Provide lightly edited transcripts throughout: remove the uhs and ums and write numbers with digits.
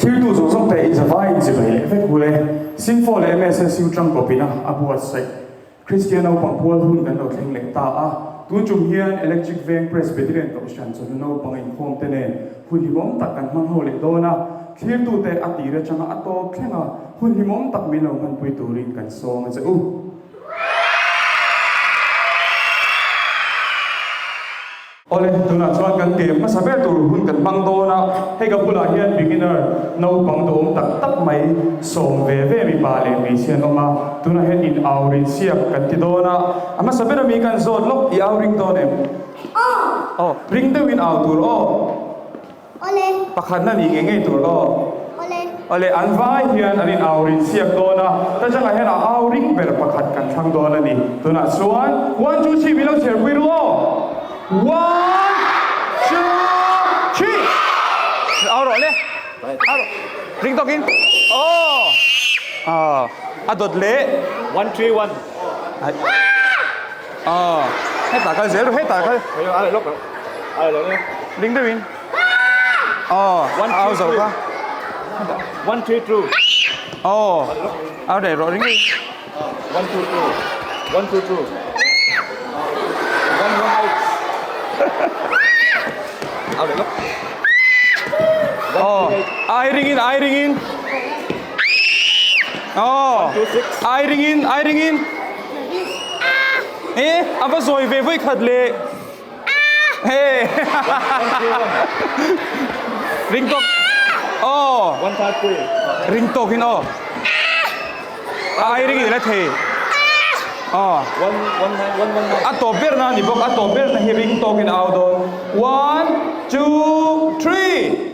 Thiltu zawng zawng te in zavai in chibai leh vek bul e. Sinfo leh MSSU tangkawpin a a buatsaih. Kristian naupang pual hun kan lo thleng leh ta a. Tun tum hian Electric Veng Presbyterian Kohhran chawhnu naupang inkhawm te nen hun hlimawm tak kan hmang ho leh dawn a. Thlirtute a tir atanga a tawp thleng a, hun hlimawm tak min lo hmanpui turin kan sawm a che u. Awle, tunah chuan kan game hmasa ber tur hun kan hmang dawn a, hei ka bulah hian beginner naupang duhawm tak tak mai sawm ve ve mipa leh hmeichhia an awm a, tunah hian in au rin siak kan ti dawn a, a hmasa ber ami kan zawt lawk i au ring dawn em? Aw! Aw, ring deuhin au tur aw. Awle. Pakhatna ni ngei ngei tur aw. Awle. Awle, an vai hian an in au rin siak dawn a, ta changah hian a au ring ber pakhat kan thlang dawn a ni. Tunah chuan one two three min lo chher pui ru aw. One two three. Au rawh le. Au rawh. Ring tawkin. Aw. Aw. A dawt leh. 131. Aw. Hetah kal zel ru, hetah kal. Ring deuhin. Aw, au zo kha. 132. Aw, au daih rawh ring deuhin. 122. 122. 118. Au daih lawk. Aw, ai ringin, ai ringin. Aw, ai ringin, ai ringin. E, a va zawi ve vawi khat le. He. Ring tawk. Aw. Ring tawk in aw. Ai ring in la thei. Aw. A tawp ber na ni bawk, a tawp ber na hi ring tawk in au dawn. One, two, three.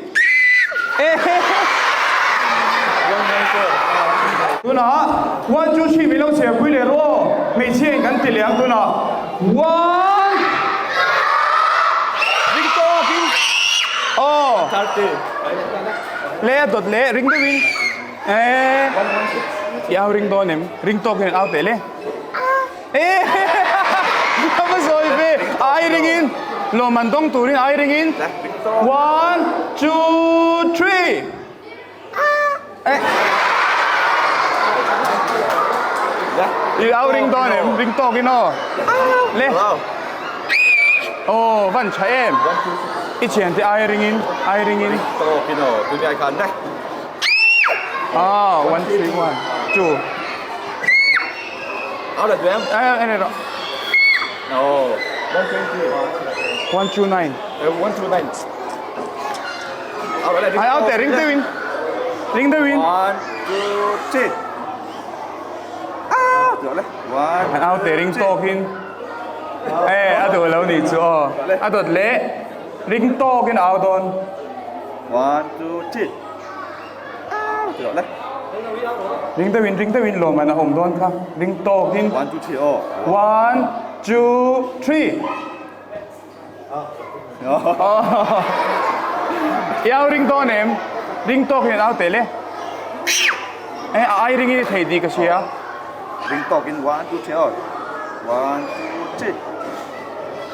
Tunah one two three min lo chhiar pui leh rawh aw, hmeichhia in kan ti leh ang tunah one ring tawk in aw le a dawt leh ring deuh in eh i au ring dawn em ring tawk hian au teh le. A va zawi ve, ai ringin lawmman dawng turin ai ringin one two three I au ring dawn em ring tawk in aw le aw van tha em i thian te ai ringin ai ringin tawk in aw tuni ai khan le ah 1 3 1 2 Áo là tụi em. Ê, em này rồi. No. 120. 129. 129. Áo là Ai áo tè ring tiêu in. Ring tiêu in. 1 2 3. Ah, được đấy. 1. Áo tè ring tawk in. Ê, a duh lo ni chu aw. A dawt leh ring tawk in áo dawn. 1 2 3. Ring deuhin ring deuhin lawmman a awm dawn kha ring tawkin One two three aw. One two three I au ring dawn em ring tawk hian au tel e e a ai ring in i thei tih ka hria. Ring tawkin one two three aw one two three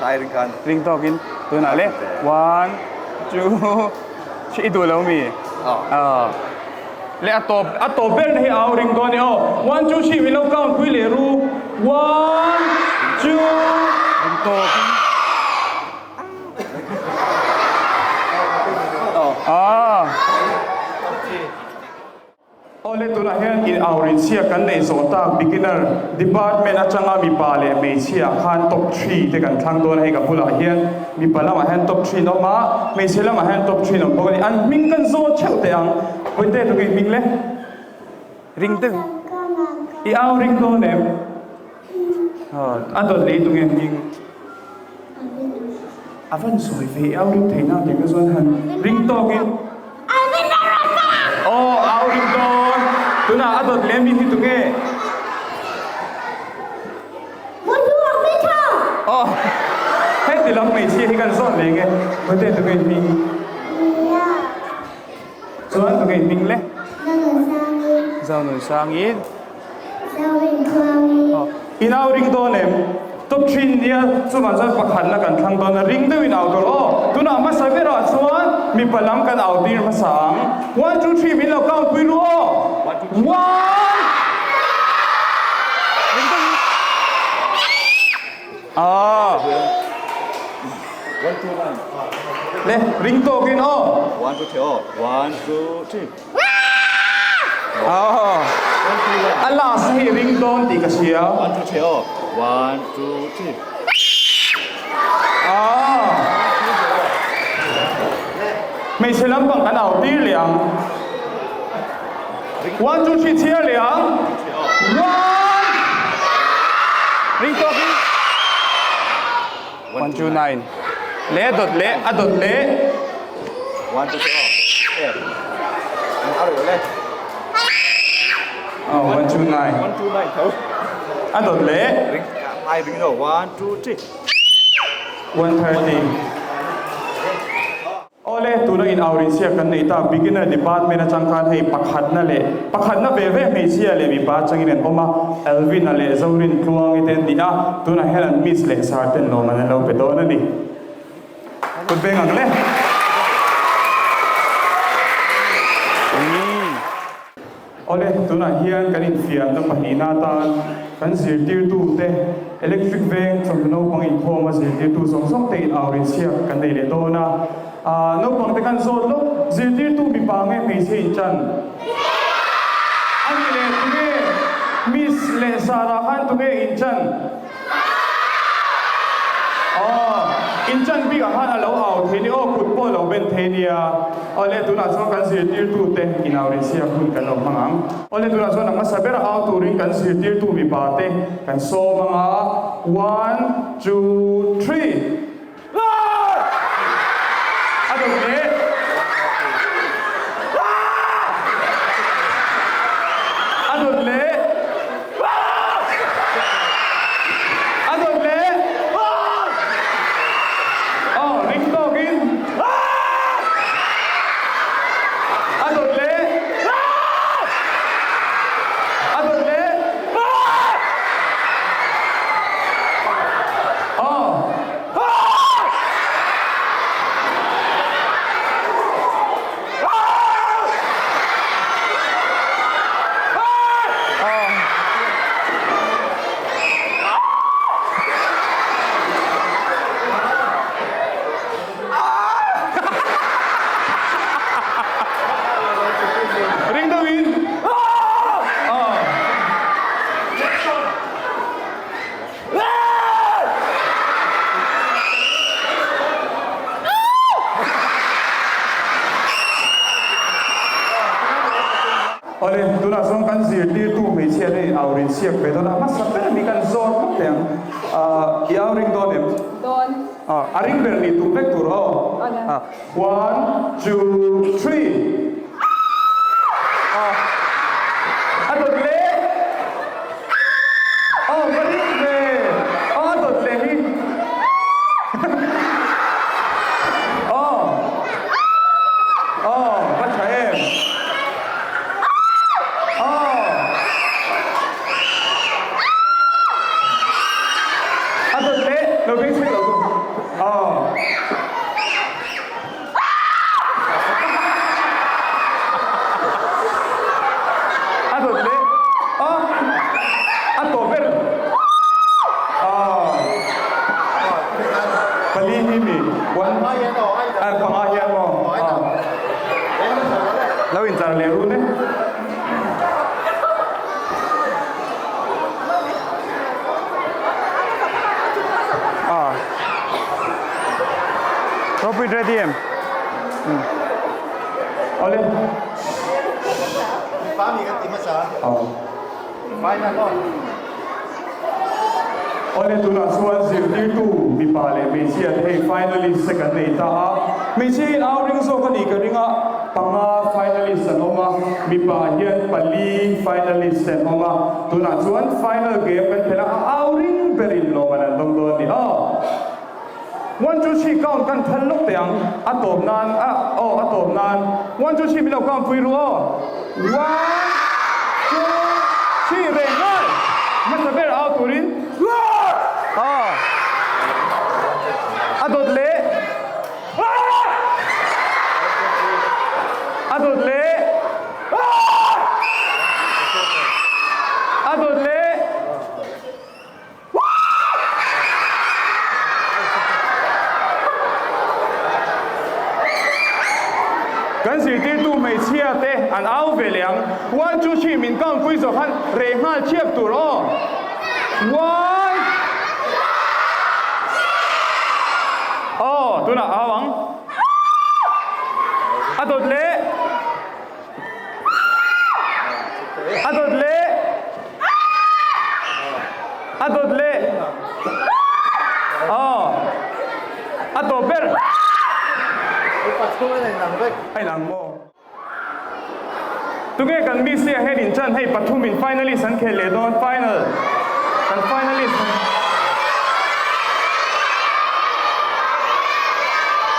ka ai ring khan. Ring tawkin tunah le one two. Khi i duh lo mi? Aw. Le a tawp a tawp ber na hi a au ring dawn e aw. One two three min lo count pui leh ru. One two ring tawp in. Aw. Awle tunah hian in aurin chhia kan neih zawh tak beginner department atanga mipa leh hmeichhia khan top three te kan thlang dawn a hei ka bulah hian mipa lamah hian top three an awm a hmeichhe lamah hian top three an awm bawk a ni an hming kan zawt theuh teh ang Puite tukin hming le ring deuh i au ring dawn em a dawt lei tunge hming A van sawi ve i au ring thei na tih ka chuan han ring tawk in Aw au ring dawn tunah a dawt leh mi hi tunge Aw heti lam hmeichhia hi kan zawt leh nge Mate tunge in hming Chuan tunge in hming le Zonunsangin In au ring dawn em? Top thin nia, chuvang chuan pakhatna kan thlang dawn a, ring deuhin au tur aw. Tunah hmasa berah chuan mipa lam kan au tir hmasa ang. One, two, three min lo count pui ru aw. One. Ah. Le, ring tawkin aw. One, two, three aw. One, two, three. Ah. A last hi ring dawn tih ka hria. One, two, three aw. One, two, three. Ah. Hmeichhe lampang kan au tir leh ang. One, two, three chhiar leh ang. One. Ring tawkin. One, two, nine. Le dawt leh a dawt leh. One, two, three, four. Oh, one, two, nine. One, two, nine tho. A dawt leh. Ring, ai ring lo. One, two, three. 130. Awle, tuna in au rinchhia kan nei ta, Beginner Department atang khan hei pakhatna leh pakhatna ve ve hmeichhia leh mipa atangin an awm a, Alvin-a leh Zorin Tluangi te an ni a, tunah hian an Miss leh Sir ten lawm an lo pe dawn a ni. Kut beng ang le. Awle, tunah hian kan infiamna pahnihna atan kan zirtirtute, Electric Veng chawhnu naupang inkhawma zirtirtu zawng zawng te in au rinchhiak kan nei leh dawn a. Aaa, naupang te khan zawt lawk, zirtirtu mipa nge hmeichhe in chan? A ni leh, tunge Miss leh Sarah khan tunge in chan? Aw, in chan bikah khan a lo au thei ni aw, kut pawh a lo ben thei nia. Aw le, tunah chuan kan zirtirtute inaurinsiak hun kan lo hmang ang. Aw le, tunah chuan a hmasa ber au turin kan zirtirtu mipa te kan sawm ang a, one, two, three. A dawt leh. A dawt leh. A dawt leh. Aw, ring tawkin. A dawt leh. A dawt leh. Aw. Ring deuhin. Aw. Awle, tunah chuan kan zirtirtu hmeichhia te in au rin siak ve dawn a, hmasa ber mi kan zawt vak teh ang. Ahh, i au ring dawn em? Dawn. Ah, a ring ber nih tum vek tur aw. Awle. Ah, one, two, three. Ah, a dawt leh. Aw ka ring ve aw a dawt leh hi aw aw ka tha em aw a dawt leh lo beng chhek lo tu aw. A dawt leh a a tawp ber a pali hi mi one a panga hian maw a lo intlar leh run e. Ropui ready em? Awle. Awle tunah chuan zirtirtu mipa leh hmeichhia te hei finalist te kan nei ta a. Hmeichhia in au ring zawk a nih ka ring a, panga finalist an awm a, mipa hian pali finalist te an awm a. Tunah chuan final game kan khelh a, a au ring berin lawm an an dawng dawn a ni aw. One two three count kan phal lawk teh ang, a tawp nan a aw a tawp nan one two three min lo count pui ru aw. One two three reng nghal hmasa ber au turin aw a dawt leh. A dawt leh. A dawt leh. Kan zirtirtu hmeichhia te an au ve leh ang. One, two, three min count pui zawh khan reh nghal thiap tur aw. One. Aw, tunah au ang. A dawt leh. A dawt leh. A dawt leh. Aw. A tawp ber. A inang maw? Tunge kan BC ah hian inchan hei pathumin finalist an khel leh dawn final kan finalist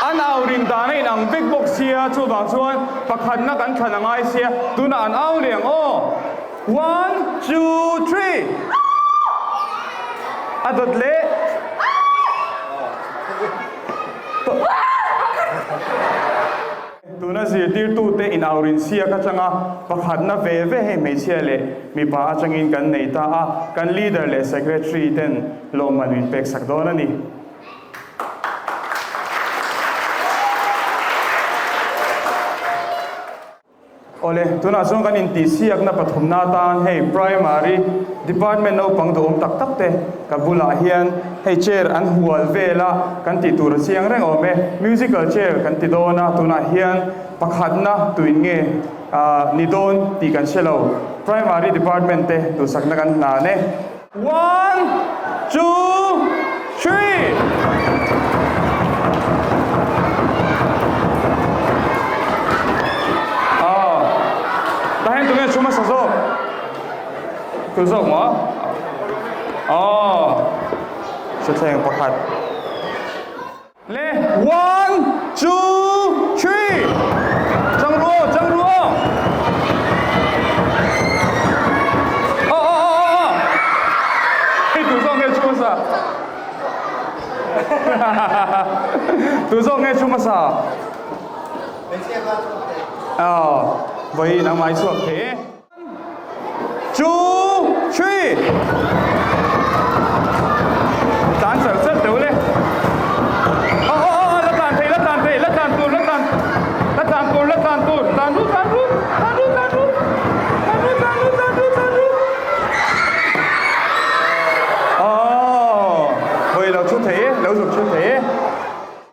an au rin dan a inang vek bawk sia chuvang chuan pakhatna kan thlan a ngai sia tunah an au leh ang aw one two three a dawt leh Tuna zirtirtute inaurin siak atanga pakhatna ve ve hei hmeichhia leh mipa atangin kan nei ta a, kan leader leh secretary ten lawmman min pek sak dawn a ni. Awle, tunah chuan kan intihsiakna pathumna atan hei primary department naupang duhawm tak tak te ka bulah hian hei chair an hual vel a, kan tih tur a chiang reng awm e. Musical chair kan ti dawn a, tunah hian pakhatna tuin nge ni dawn tih kan hre lo. Primary department te duhsakna kan hlan e. One, two, three! Aw, tah hian tunge thu hmasa zawk? Thu zawk maw? Aw, thuthleng pakhat. Le one two three chang ru aw chang ru aw aw aw aw aw hei tu zawk nge thu hmasa tu zawk nge thu hmasa aw vawiin a mai chhuak thei e. Two, three. Tlan char char teuh le. Oh, oh, oh, la tlan thei, la tlan thei, la tlan tur, la tlan, la tlan tur, la tlan tur. Tlan ru, tlan ru, tlan ru, tlan ru. Tlan ru, tlan ru, tlan ru, tlan ru. Oh, hawi lo thu thei e, lo zuk thu thei e.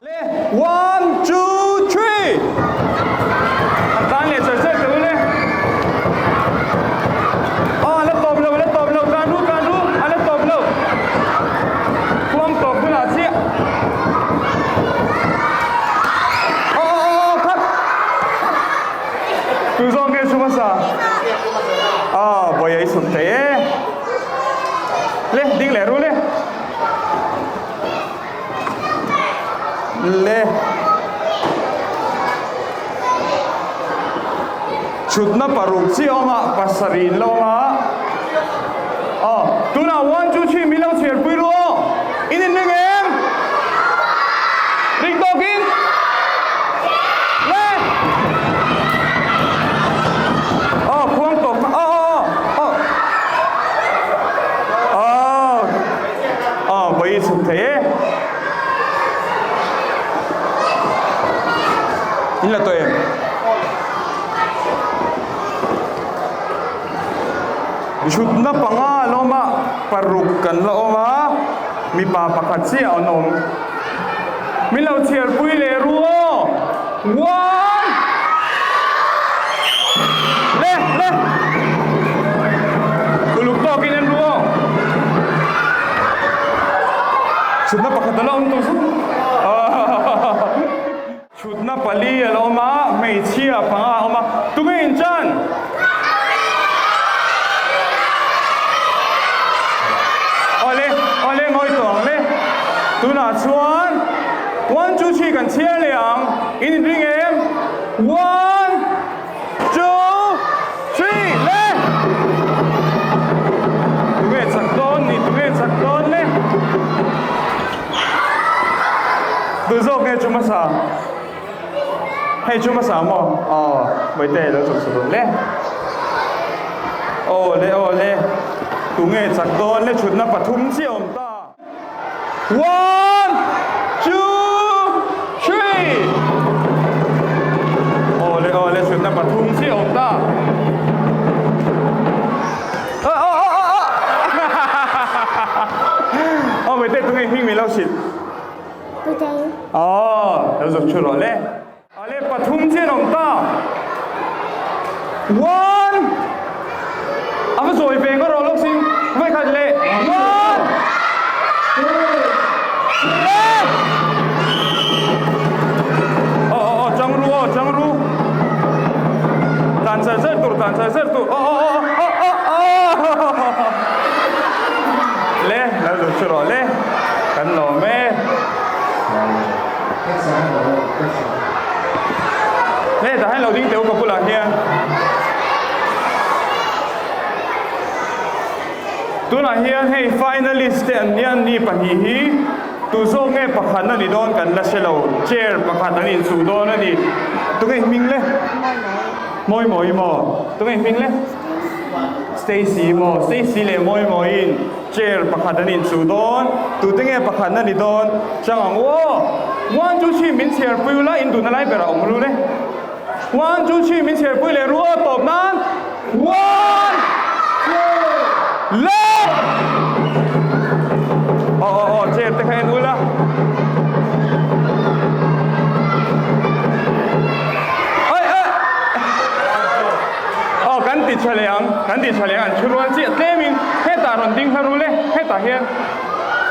Le, one, two, three! An tlan leh char char teuh le. Aw, a la tawp lo, a la tawp lo, tlan ru, tlan ru, a la tawp lo. Khuang tawp hunah chiah. Aw, aw, aw, aw, khat. Tu zawk nge chu hmasa? Aw, bawi a i chhuk thei e. Le, ding leh ru le. Le chhutna paruk chi a awm a, pasarih in la awm a. Aw, tunah one two three min lo chhiar pui ru aw. In inring em? Ring tawkin? Le! Aw, khuang tawp kha, aw aw aw aw. Aw. Aw, vawi chhuk thei e. In la tawh em? Chhutna panga a la awm a, paruk kan la awm a, mipa pakhat chiah an awm. Min lo chhiarpui leh ru aw. One! Le, le! Uluk tawkin en ru aw. Chhutna pakhat a la awm tawh zuk. Chhutna pali a la awm a, hmeichhia panga a awm a. Tunge in chan? Awle, awle ngawi tawh ang le. Tunah chuan one, two, three kan chhiar leh ang. In inring em? One, two, three, le! Tunge chak dawn ni? Tunge chak dawn le? Duh zawk nge chu hmasa? Hei chu hmasa maw? Aw. Bawihte lo chawk chawk le. Aw le aw le. Tunge chak dawn le thutna pathum chiah awm ta. One, two, three. Aw le aw le thutna pathum chiah awm ta. Aw aw aw aw aw. Aw Bawihte tunge hming min lo hrilh. Aw lo zawk thu rawh le. Ale pathum chian awm ta. One. A va zawi ve ngawt rawh lawk sing. Vawikhat leh. One. Two. Aw aw aw chang ru aw chang ru. Tan char char tur tan char char tur. Aw aw aw aw aw aw. Le lo zawk chu rawh le. Kan lawm e. Hetah hian lo ding teh u ka bulah hian tunah hian hei finalist te an nia an ni pahnih hi tu zawk nge pakhat na ni dawn kan la hre lo chair pakhat an inchuh dawn a ni tunge hming le mawi mawi maw tunge hming le Stacy maw Stacy leh mawi mawiin Chair pakhat an inchuh dawn, tute nge pakhatna ni dawn? Chang ang u aw! One two three min chhiar pui ula in duhna lai berah awm ru le. One two three min chhiar pui leh ru aw tawp nan One two le! Aw aw aw chair te kha en ula. Ai ai! Aw kan ti tha leh ang, kan ti tha leh ang an thu rual chiah tlemin hetah rawn ding hla rul e, hetah hian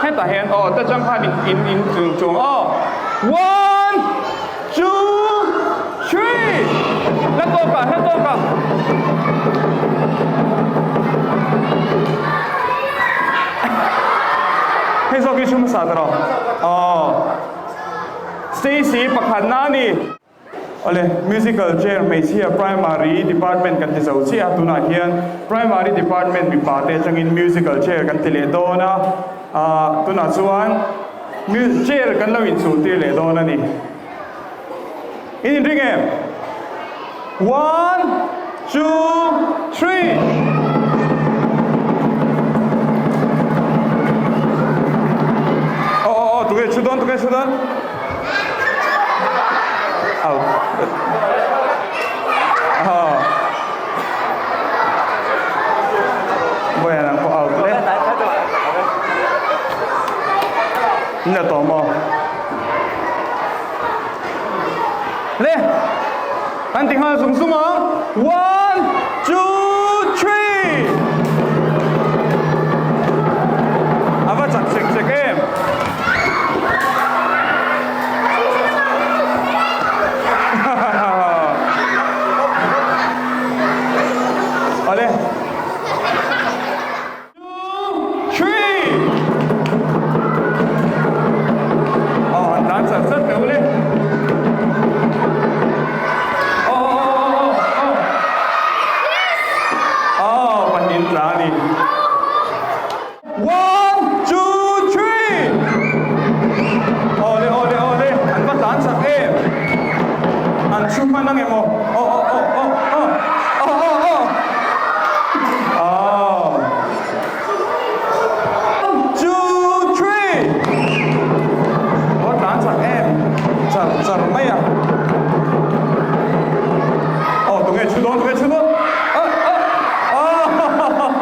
hetah hian aw ta chang khan in in in chung chung aw one two three hla tawk ah hla tawk ah. Hei zawk hi thu hmasa ta rawh aw Stacy pakhat na a ni. Awle, Musical Chair hmeichhia Primary Department kan ti zo chiah a, tunah hian Primary Department mipa te atangin Musical Chair kan ti leh dawn a, ah tunah chuan Chair kan lo inchuh tir leh dawn a ni. In inring em? One, two, three! Aw aw aw, tunge thu dawn, tunge thu dawn? Out. Oh. Boy ang pawh out le. In la tawh maw? Le. Kan ti nghal zung zung ang. One, two, three. A va chak chek chek em. Awle. Two, three. Aw, han tlan char char teh ule. Aw, aw, aw, aw, aw. Aw, pahnih tla a ni. One, two, three. Awle, awle, awle. An va tlan chak em. An thu hman ang em aw. Aw, aw, aw, aw, aw. Aw, aw, aw. Aw. One, two, three. Va tlan chak em. Char char mai a. Aw, tunge thu dawn, tunge thu dawn. Aw, aw,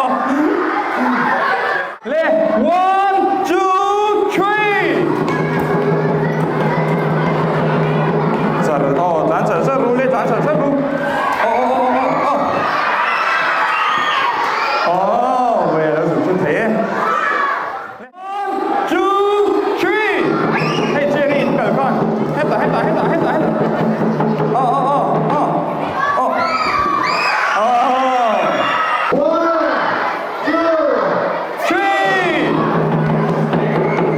aw. Le, one, two, three. Char, aw, tlan char char ru le, tlan char char ru. Aw, aw, aw, aw, aw. Aw, ve lo zuk chu thei e. One, two, three. Hei chair hi in kal khan. Hetah, hetah, hetah, hetah, hetah. Aw, aw, aw, aw, aw. Aw. Three!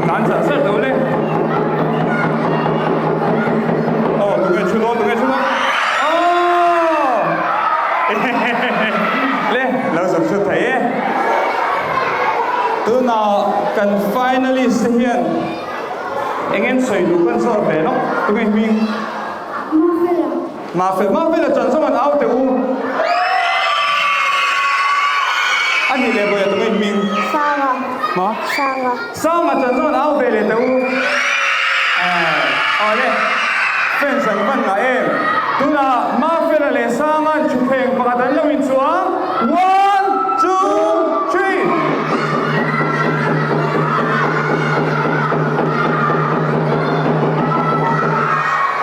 Tlan char char lo le. Aw, tunge thu dawn, tunge thu dawn. Aw! Le, lo zuk thu thei e. Tunah kan finalist te hian eng en sawi duh kan zawt ve lawk. Tunge hming? Mafela. Mafela, Mafela chan zawng an au teuh. Sanga chan chuan au ve leh teh u. Awle, fans an van ngah em? Tunah Mafela leh Sanga'n thutthleng pakhat an lo inchuang, one, two, three!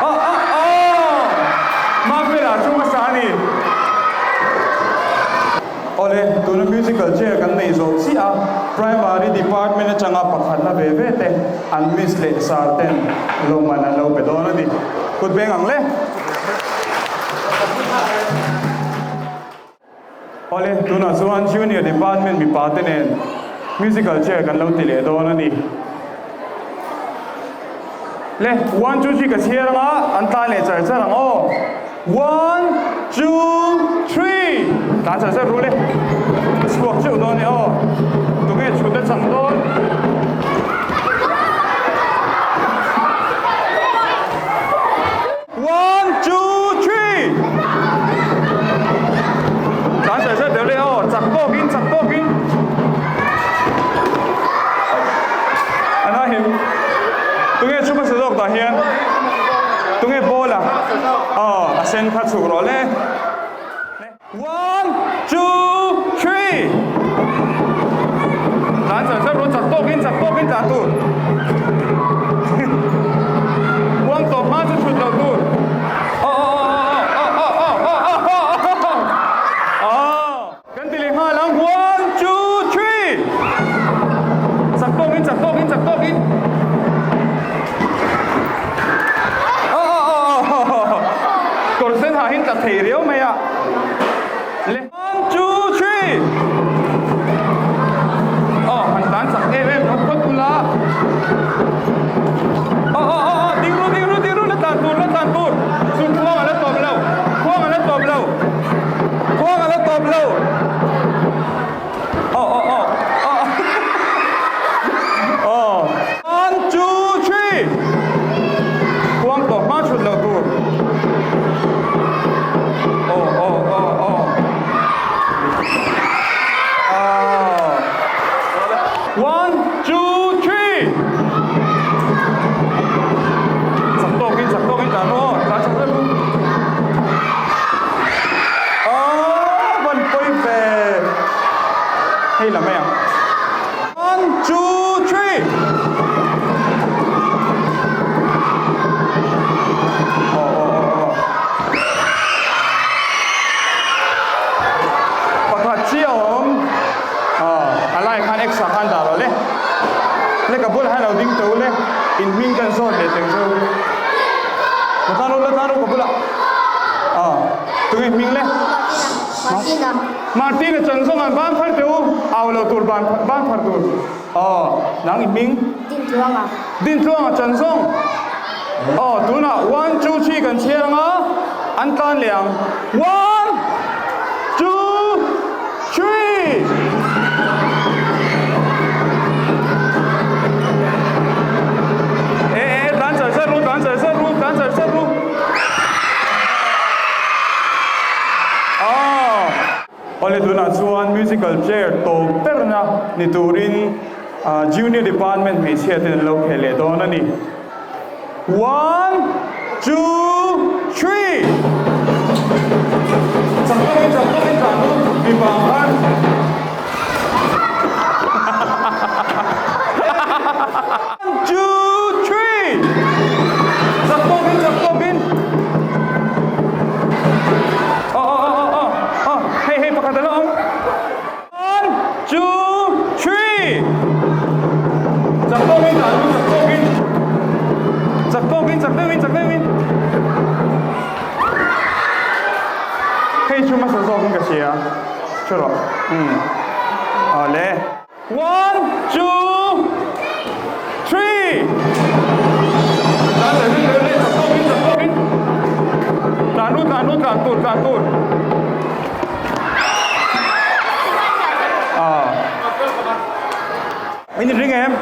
Aw, aw, aw! Mafela chu hmasa a ni. Awle, tuna musical chair kan neih zawh chiah a, Primary Department atanga pakhatna ve ve te an miss leh sar ten lawmman an lo pe dawn a ni. Kut beng ang le. Awle, tunah chuan Junior Department mipa te nen musical chair kan lo ti leh dawn a ni. Le, one, two, three ka chhiar anga an tlan leh char char ang aw. One, two, three tlan char char ru le. Ka chhuak teuh dawn e aw. Tunge chhut a chang dawn? One, two, three tlan char char deuh le aw. Chak tawkin, chak tawkin. Anahin tunge chu hmasa zawk tah hian tunge ball a aw a sen kha chhuk rawh le one two three tlan char char rawh chak tawkin chak tawkin tlan tur uang tawp hma chu chhut loh tur aw aw aw aw aw aw aw aw aw aw aw. Kan ti leh nghal ang, one, two, three! Chak tawkin, chak tawkin, chak tawkin. Oh, oh, oh, oh, oh, oh. Kawr sen ha hin tla thei riau mai a. Le, one, two, three! Oh, han tan chak em em phawt phawt ula. Oh, oh, oh, oh, ding ru, ding ru, ding ru, la tlan tur, la tlan tur. Chu khuang a la tawp lo, khuang a la tawp lo. Khuang a la tawp lo. Aw aw aw aw aw. One two three. Khuang tawp hma chhut lo tur. Aw aw aw aw. Aw. One two three. Chak tawkin chak tawkin tlan rawh aw. Tlan chak reuh. Aww van pawi ve hei la mai ang one two three aw aw aw aw pakhat chiah a awm a lai khan extra khan dah rawh le le ka bulah hian lo ding teuh le in hming kan zawt leh teuh zeuh la tlan rawh la tlan rawh ka bulah. Ah, tunge hming le? Martina. Martina chan zawng an ban phar teh u, au lo tur ban ban phar tur. Aw, nang i hming? Dintluanga. Dintluanga chan zawng. Aw, tunah one, two, three kan chhiar anga, an tlan leh ang. One, two, three. Eh, eh, tlan char char ru, tlan char char ru, tlan char char ru. Awle tunah chuan musical chair tawp berna ni turin junior department hmeichhia ten an lo khel leh dawn a ni. One, two, three! Chak tawkin chak tawkin tlan ru mipa ang khan. One, two, three! Chak tawkin, chak tawkin. Aw, aw, aw, aw, aw, aw, hei, hei pakhat a la awm. One, two, three! Chak tawkin, tlan ru, chak tawkin. Chak tawkin, chak deuhin, chak deuhin. Hei chu hmasa zawkin ka hria. Hre rawh. Umm. Awle. One, two, three! Tlan leh rin leh leh chak tawkin chak tawkin tlan ru tlan ru tlan tur tlan tur ah in ring em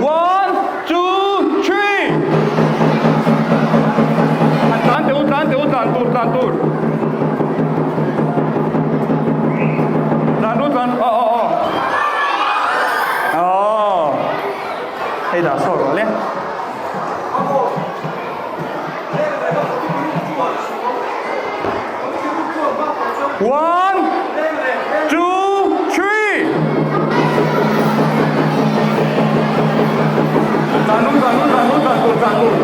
one two three han tlan teh u tlan teh u tlan tur tlan tur tlan ru tlan aw aw aw aw. One, two, three! Tlan ru, tlan ru, tlan ru, tlan tur, tlan tur.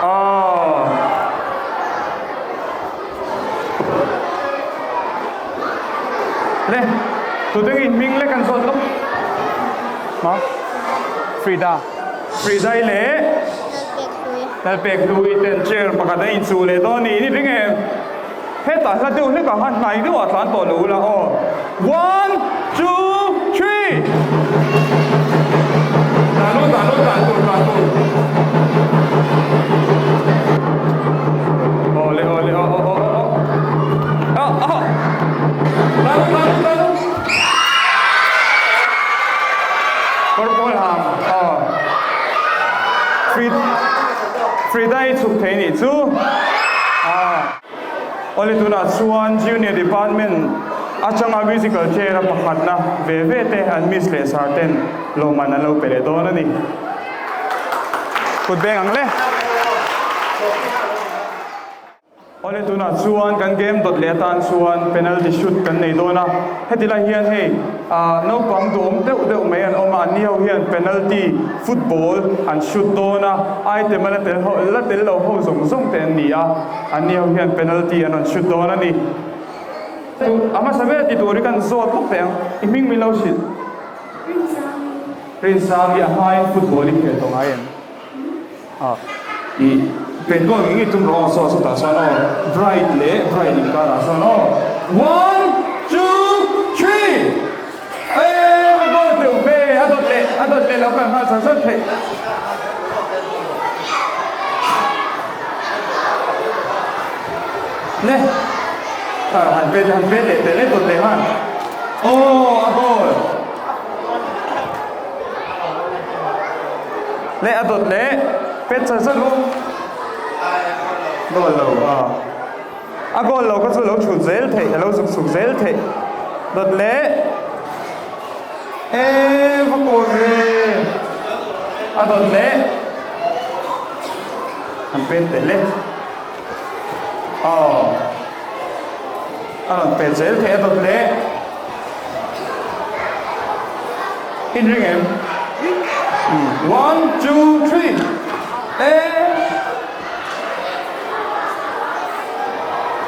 Aww. Le, tute nge in hming le kan zawt lawk? Ma? Frida. Frida i leh? Lalpek hlui. Lalpek hlui ten chair pakhat a inchuh leh dawn niin i ring em? Hetah hla deuh hlekah khan hnai deuhah tlan tawh lo ula aw. One, two, three! Tlan ru, tlan ru, tlan tur, tlan tur. Aw le, aw le, aw, aw, aw, aw, aw. Aw, aw. Tlan ru, tlan ru, tlan ru. Kawr pawl ham, aw. Frid, Frida i chhuk thei nih chu. Aw. Awle tunah chuan Junior Department atanga Musical Chair a pakhatna ve ve te an Miss leh Sir ten lawmman an lo pe leh dawn a ni. Kut beng ang le. Awle tunah chuan kan game dawt leh atan chuan penalty shoot kan nei dawn a. Heti lai hian hei ah naupang duhawm deuh deuh mai an awm a, anni ho hian penalty football an shoot dawn a, item a la tel ho la tel lo ho zawng zawng te an ni a. Anni ho hian penalty an rawn shoot dawn a ni. A hmasa ber ti tur hi kan zawt bawk teh ang. I hming min lo hrilh. Rinsangi. Rinsangi a hmain football i khel tawh ngai em? Ah, i pen goal ngei ngei tum rawh aw, saw chutah chuan aw, Bright leh Bright inkarah chuan aw. One, two, three! Eee, a goal teuh ve, a dawt leh, a dawt leh lo kal nghal char char theih. Le, han pet, han pet leh teh le dawt leh han. Aw, a goal. Le, a dawt leh, pet char char ru. Goal lo, a. A goal lo kha chu lo chhut zel theih, a lo zuk chhuk zel theih. Dawt leh e va kawi ve. A dawt leh an pet teh le. Aw a rawn pet zel theih a dawt leh. Inring em? One, two, three. E.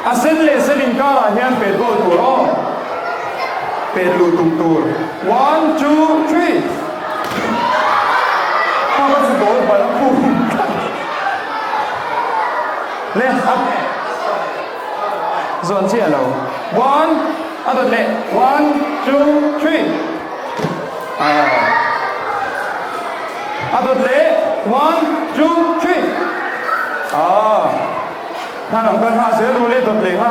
A sen leh sen inkarah hian pet goal tur aw. Pet luh tum tur. One, two, three. Kha ka chu goal bal a khum tlat. Le a zawn chiah lo. One, a dawt leh. One, two, three. A dawt leh one two three ah hman ang kal ha zel ru leh dawt leh ha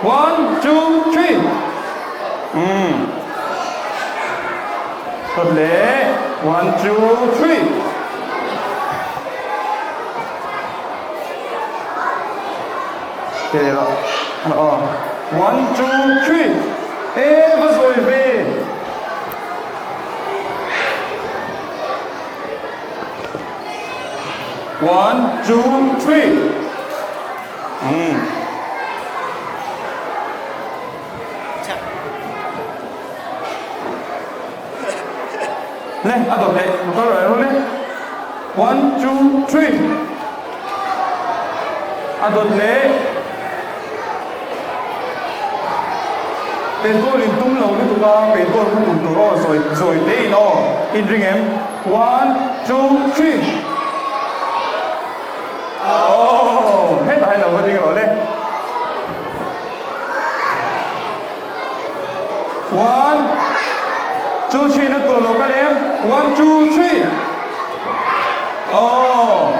one two three umm dawt leh one two three Ke lah a one two three e va zawi ve. One two three umm. Le a dawt leh motor rawn ru le one two three a dawt leh petrol in tum lo lutuk a petrol kha tum tur aw zawi zawi te in aw in ring em one two three aww hetah hian lo va ding rawh le. One, two, three na tur lo kal em? One, two, three. Oh.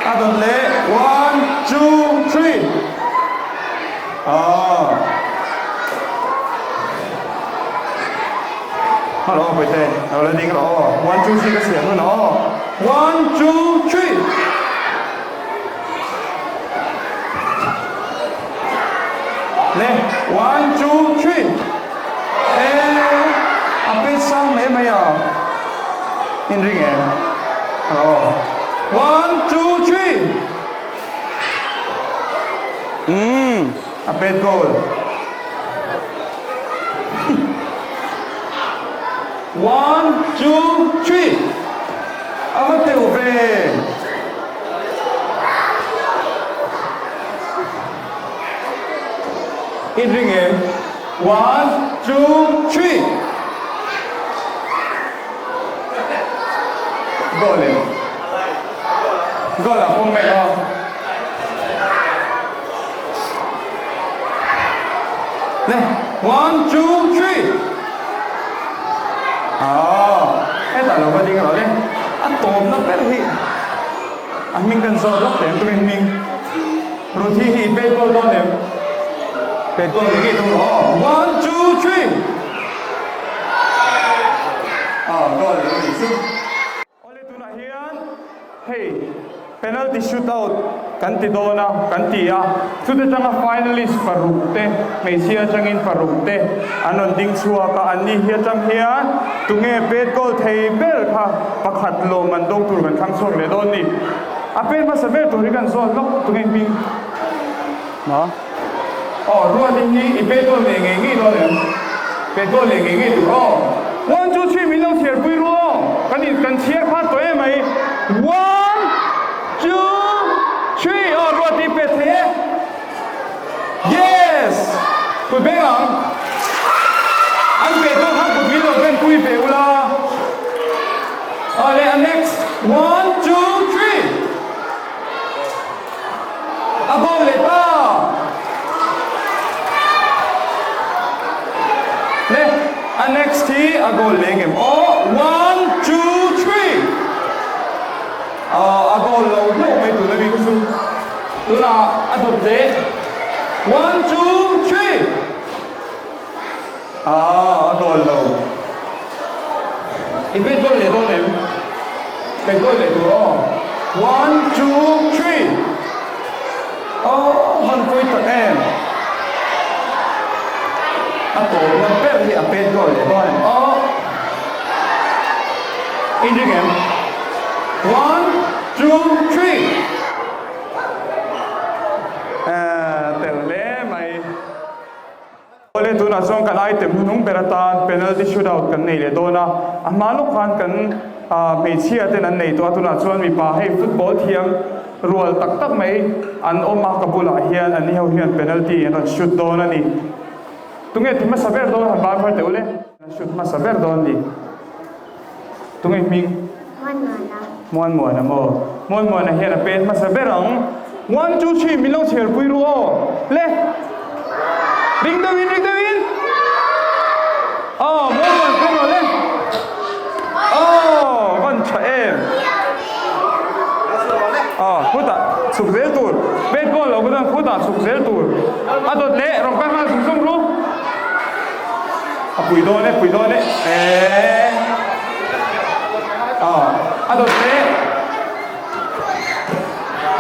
A dawt leh. One, two, three. Oh. Hello, Puite. Lo la ding rawh aw. One, two, three ka siam hun aw. One, two, three. Le one two three e a pet sang mai mai a in ring em aw. One, two, three. Umm, a pet goal. One, two, three. A va teuh ve. In ring em? One, two, three. Goal em? Goal ah pawm mek a. Le, one, two, three. Ah, hetah lo va ding rawh le. A tawpna ber hi a hming kan zawt lawk teh ang tumin hming. Ruthi hi i pet goal dawn em? Pet goal ngei ngei tum rawh aw. One, two, three! Ah, goal lo nih chu. Awle tunah hian hei penalty shootout kan ti dawn a, kan ti a. Chute atanga finalist paruk te, hmeichhia atangin paruk te an rawn ding chhuak a. Anni hi atang hian tunge pet goal thei ber kha pakhat lawm an dawng tur kan thlang chhuak leh dawn ni. A pen hmasa ber tur hi kan zawt lawk tunge hming ma aw Ruati hi i petrol leh ngei ngei dawn em petrol leh ngei ngei tur aw one two three min lo chhiar pui ru aw kan in kan chhiar kha tawh em mai one two three aw Ruati pet thei e yes kut beng ang an petrol kha kut min lo ben pui ve ula aw le a next. One, two, three! A goal leh ta! Le, a next hi a goal leh ngem aw. One, two, three! A goal lo hlauh mai tuna mi kha chu. Tunah a dawt leh. One, two, three! A goal lo. I bet goal leh dawn em? Bet goal leh tur aw. One, two, three. Aw, han pawi tak em? A tawpna ber hi a bet goal leh dawn em? Aw. In ring em? One, two, three. Tel hle mai. Awle tunah chuan kan item hnuhnung ber atan penalty shootout kan nei leh dawn a, a hma lawk khan kan hmeichhia ten an nei tawh a, tunah chuan mipa hei football thiam rual tak tak mai an awm a, ka bulah hian an ni ho hian penalty an rawn shoot dawn a ni. Tunge ti hmasa ber dawn han ban phar teh ule. An shoot hmasa ber dawn ni. Tunge hming? Muanmuana. Muanmuana maw? Muanmuana hian a pen hmasa ber ang. One, two, three min lo chher pui ru aw. Le! Ring deuh in, ring deuh in! Aw, Muanmuan pen rawh le. Aw, van tha em. Aw, khutah chhuk zel tur. Pet pawh lo khutan khutah chhuk zel tur. A dawt leh rawn kal nghal zung zung ru. A pui dawn e, pui dawn e. Eee. Aw, a dawt leh.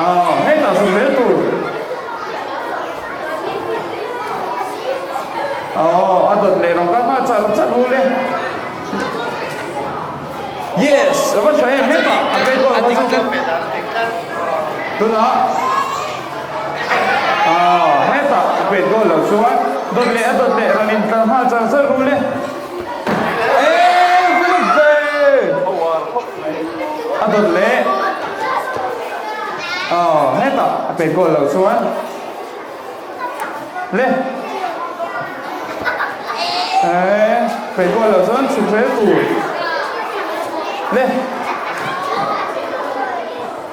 Aw, hetah zung zel tur. Aw, a dawt leh rawn kal nghal char char ru le. Yes, a va tha em hetah a pet dawn a va zawk a. Tunah. Aw, hetah a pet goal lo chuan dawt leh a dawt leh rawn in tlar nghal char char ru le. Eee, good ve! A dawt leh. Aw, hetah a pet goal lo chuan le. Eee, pet goal lo chuan chhuk zel tur. Le.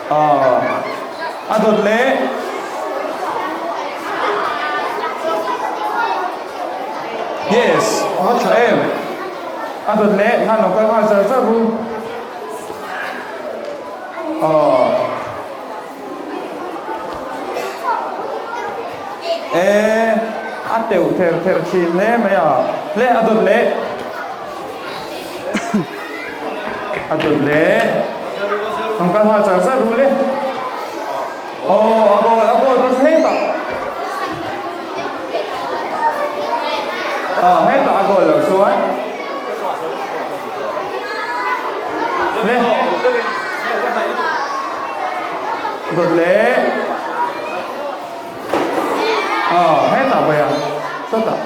Aw, a dawt leh. Yes, a va tha em. A dawt leh, khan lo kal nghal zar zar ru. Aw. E, a teuh ther ther thin hle mai a. Le, a dawt leh. A dawt leh. An kal nghal char char ru le. Aw a goal a goal rawn hetah. Aw hetah a goal lo chuan. Le. Dawt leh. Aw hetah pawh hian sawtah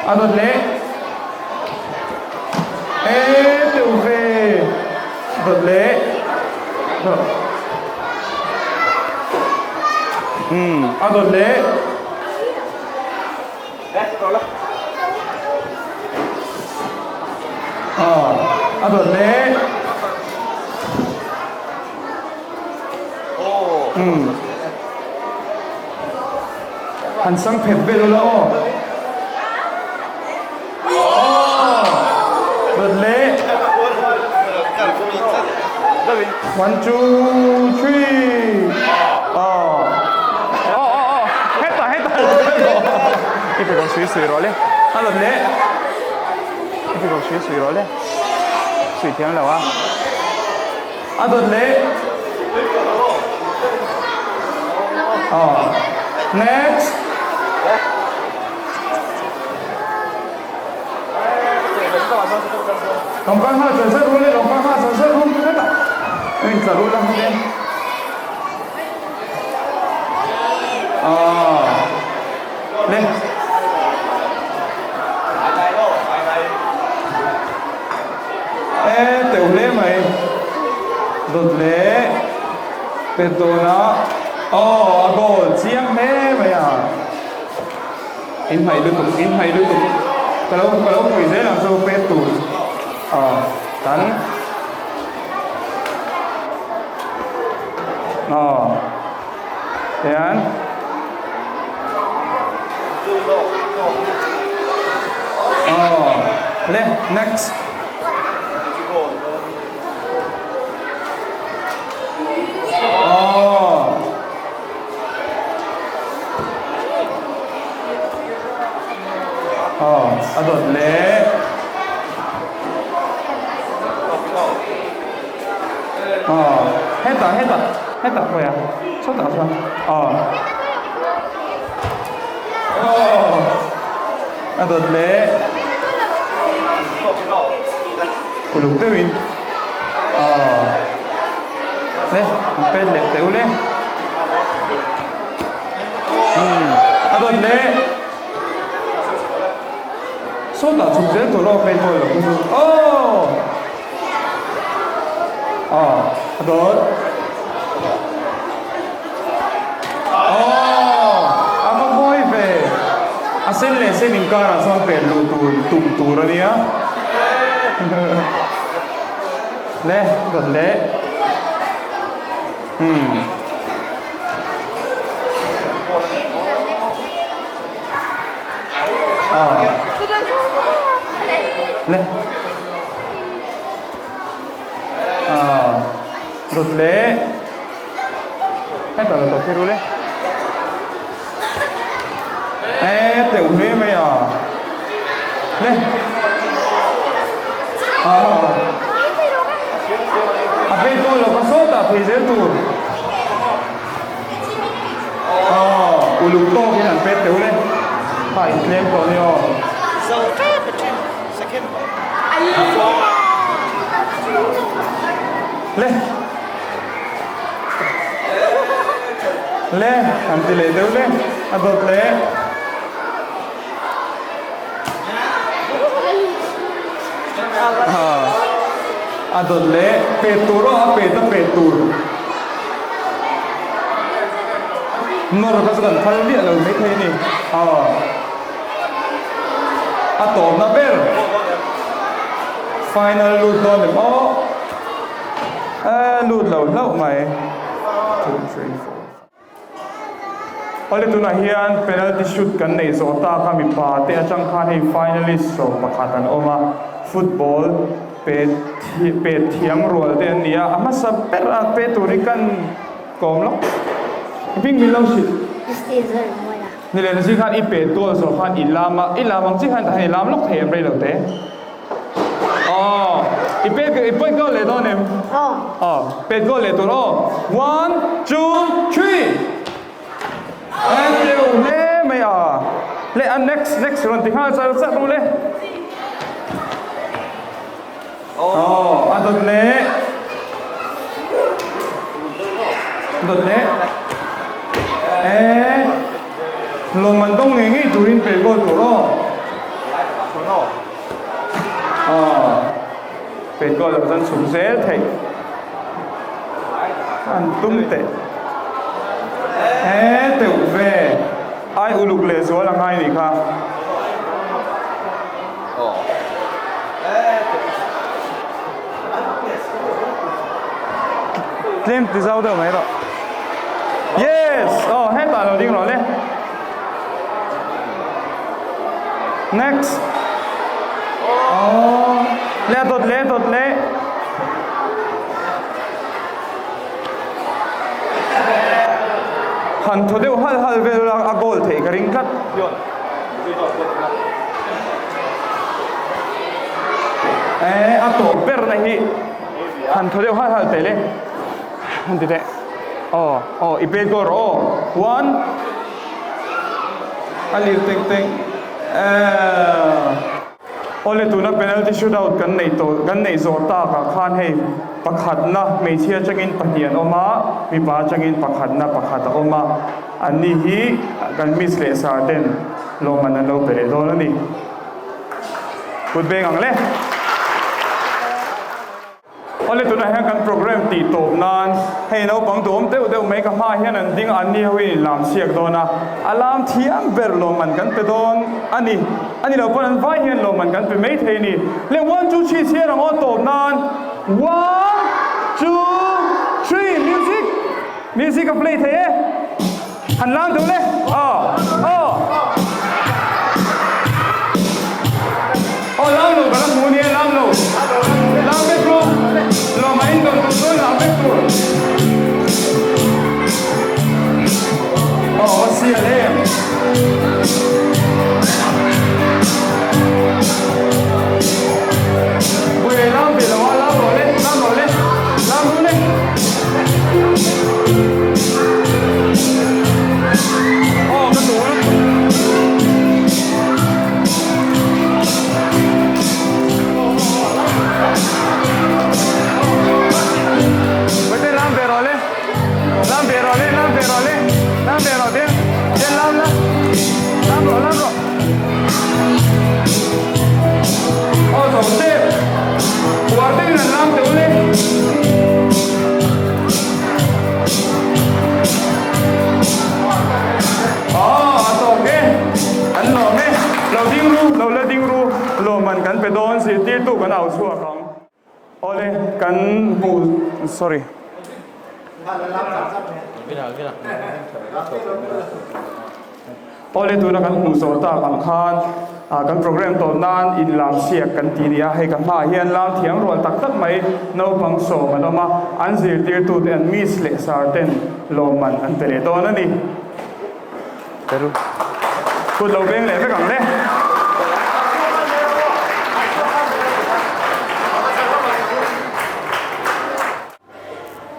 a dawt leh. E teuh ve dawt leh. Umm a dawt leh. Aw a dawt leh. Umm han sang phet vel ula aw. Aw dawt leh. One two three aw aw aw aw hetah hetah i pe ko sui sui rawh le a dawt leh i pe ko sui sui rawh le sui thiam lo a. A dawt leh. Aw. Next. Lawngkang ha char char ru le lawngkang ha char char ru hetah in tla ru la hmute. Aw. Le. E teuh hle mai. Dawt leh pet dawn a. Aw a goal chiang hle mai a. In hmaih lutuk, in hmaih lutuk. Ka lo ka lo pui zel ang chu pet tur. Aw tan. Aw hian. Aw le next. Aw. Aw a dawt leh. Aw hetah hetah hetah khawiah sawtah chuan aw aw a dawt leh uluk deuhin aw le an pet leh teh ule umm a dawt leh sawtah chhuk zel tur aw pet pawh lo khu chu aw. Aw a dawt. Aw a va mawi ve. A sen leh sen inkarah chuan pet luh tur tum tur a nia. Le dawt leh. Hmm. Aw. Le. Aw dawt leh hetah lo tawp hi rul e e teuh hle mai a le aw a phei pawh lo ka sawtah phei zel tur aw uluk tawkin an pet teuh le kha intlem tawh a ni aw. Le Le an ti leh deuh le a dawt leh a dawt leh pet tur aw a pet a pet tur nawr kha chu kan phal miah lo maithei a ni aw. A tawpna ber final lut dawn em aw e lut lo hlauh mai Awle tunah hian penalty shoot kan neih zawh tak a mipa te atang khan hei finalist sawm pakhat an awm a football pe pe thiam rual te an ni a a hmasa ber a pe tur hi kan kawm lawk hming min lo hrilh. Ni leh zing khan i pet goal zawh khan i lam a, i lam ang chiah khan tah hian i lam lawk thei em rei lo te? Aw, i pet i pet goal leh dawn em? Aw. Aw, pet goal leh tur aw. One, two, three. Thank you hle mai a. Le a next next rawn ti nghal char char ru le. Aw, a dawt leh. Dawt leh. Eeh. Lawmman dawng ngei ngei turin pet goal tur aw. Aw. Pet goal loh chuan chhuk zel theih. An tum teh. Eeh teuh ve. Ai uluk leh zual a ngai nih kha. Tlem ti zau deuh mai rawh. Yes! Oh, hetah lo ding rawh le. Next. Oh, le dawt le dawt le. Han thaw deuh hal hal vel ula a goal theih ka ring tlat. Eh, a tawp ber na hi han thaw deuh hal hal teh le. Han ti teh. Aw, aw, i pet goal rawh aw. One. A lir teng teng. Eh. Awle tuna penalty shootout kan neih tawh kan neih zawh takah khan hei pakhatna hmeichhia atangin pahnih an awm a, mipa atangin pakhatna pakhat a awm a, anni hi kan miss leh sar ten lawmman an lo pe leh dawn a ni. Kut beng ang le. Awle tunah hian kan program tih tawp nan hei naupang duhawm deuh deuh mai ka hmaah hian an ding a, anni ho hi lam chhiak dawn a, a lam thiam ber lawmman kan pe dawn a ni, a ni lo pawn an vai hian lawmman kan pe mai thei a ni. Le one two three chhiar ang aw tawp nan one two three music music a play thei e han lam deuh le aw aw aw lam lo ka la hmu nia lam lo lam vek ru lawm a in dawn tur chuan lam vek tur aw a sial em. Buai lam ve lo a lam rawh le lam rawh le lam ru le. Aw ka duh a. Vete lam ve rawh le. Lam ve rawh le lam ve rawh le. Lam ve rawh den. Den lam la. Lam rawh lam rawh. Aw tho step. Uar deuhin an lam teuh le. Aw a tawk e. An lawm e. Lo ding ru, lo la ding ru. Lawmman kan pe dawn zirtirtu kan au chhuak ang. Awle kan hmuh sorry. Awle tuna kan hmuh zawh tak ang khan kan program tawh nan inlam siak kan ti nia hei ka hmaah hian lam thiam rual tak tak mai naupang sawm an awm a an zirtirtute an miss leh sar ten lawmman an pe leh dawn a ni. Kut lo veng leh vek ang le.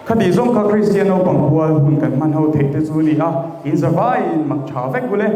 Khati zawng kha Kristian naupang hual hun kan hman ho theih te chu a ni a, in zavaiin mak tha vek bul e.